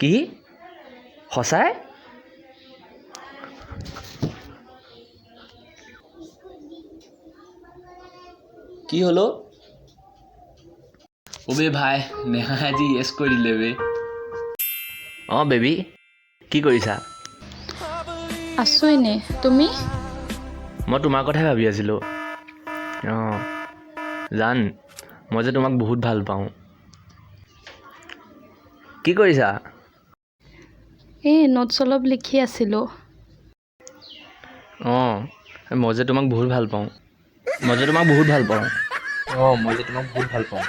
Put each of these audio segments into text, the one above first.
কি সঁচাই? কি হ'ল অ' বে ভাই, নেহা আজি য়েছ কৰি দিলে বে। অঁ বেবী, কি কৰিছা? আছোঁ এনেই, তুমি? মই তোমাৰ কথাই ভাবি আছিলোঁ। অঁ জান, মই যে তোমাক বহুত ভাল পাওঁ। কি কৰিছা? এই নোটছ অলপ লিখি আছিলোঁ। অঁ মই যে তোমাক বহুত ভাল পাওঁ। মই যে তোমাক বহুত ভাল পাওঁ। অঁ মই যে তোমাক বহুত ভাল পাওঁ।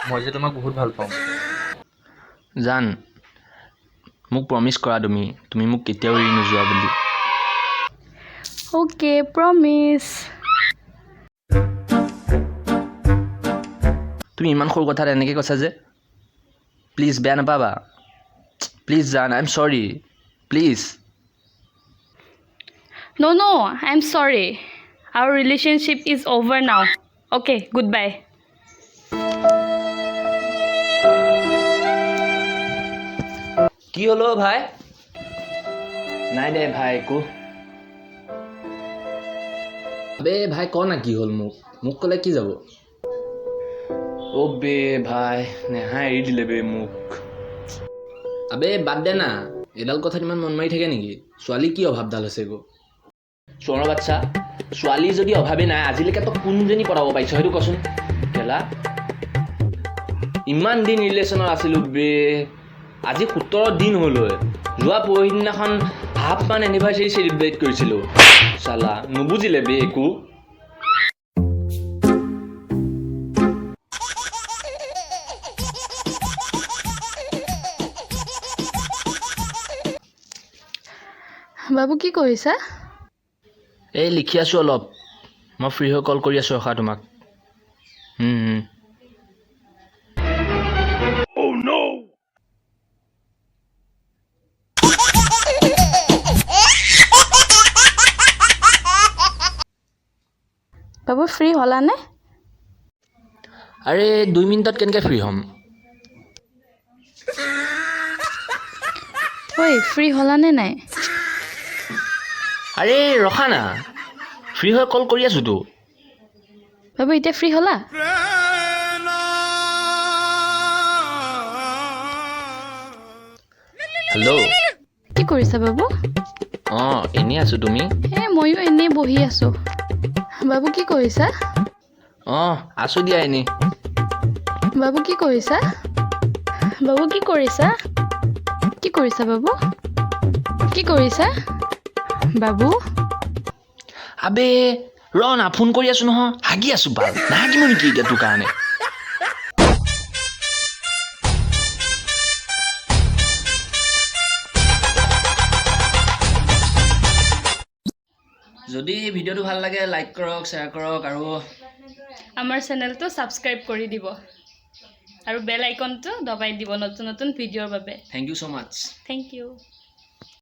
মই যে তোমাক বহুত ভাল পাওঁ। জান, মোক প্ৰমিছ কৰা তুমি তুমি মোক কেতিয়াও এৰি নোযোৱা বুলি। Okay, promise. তুমি ইমান সৰু কথাত এনেকৈ কৈছা যে, প্লিজ বেয়া নাপাবা। প্লিজ জান, I am sorry, please. No, no, I am sorry. Our relationship is over now. Okay, good bye. কি হ'ল অ' ভাই? নাই দে ভাই, একো। বে ভাই, ক না কি হ'ল মোক? মোক ক'লে কি যাব? অ' বে ভাই, নেহা এৰি দিলে বে মোক। আবে বাদ দে না, এইডাল কথাত ইমান মন মাৰি থাকে নেকি? ছোৱালী কি অভাৱডাল হৈছে গৈ? চোৰৰ বাচ্ছা, ছোৱালী যদি অভাৱেই নাই, আজিলৈকে তই কোনজনী পটাব পাৰিছ সেইটো কচোন? কেলা, ইমান দিন ৰিলেশ্যনত আছিলোঁ বে, আজি 17 দিন হ'ল হৈ। যোৱা পৰহি দিনাখন হাফ মান এনিভাৰ্চাৰী চেলিব্ৰেট কৰিছিলোঁ। চালা নুবুজিলে বে একো। বাবু, কি কৰিছা? এই লিখি আছোঁ অলপ। মই ফ্ৰী হৈ কল কৰি আছোঁ, ৰখা তোমাক। হুম, হুম। বাবু, ফ্ৰী হ'লানে? আৰে 2 মিনিটত কেনেকৈ ফ্ৰী হ'ম? ঐ, ফ্ৰী হ'লানে নাই? আৰে ৰখা না, ফ্ৰী হৈ কল কৰি আছোঁতো। বাবু, এতিয়া ফ্ৰী হ'লা? হেল্ল'। কি কৰিছা বাবু? অঁ এনেই আছোঁ, তুমি? এই ময়ো এনেই বহি আছোঁ। বাবু, কি কৰিছা? অঁ আছোঁ দিয়া এনেই। বাবু, কি কৰিছা? বাবু, কি কৰিছা? কি কৰিছা বাবু? কি কৰিছা বাবু? আবে ৰ না, ফোন কৰি আছোঁ নহয়। হাগি আছোঁ বাল, নাহাগিম নেকি এতিয়া তোৰ কাৰণে? যদি ভিডিঅ'টো ভাল লাগে, লাইক কৰক, শ্বেয়াৰ কৰক আৰু আমাৰ চেনেলটো ছাবস্ক্ৰাইব কৰি দিব আৰু বেল আইকনটো দবাই দিব নতুন নতুন ভিডিঅ'ৰ বাবে। Thank you so much. Thank you.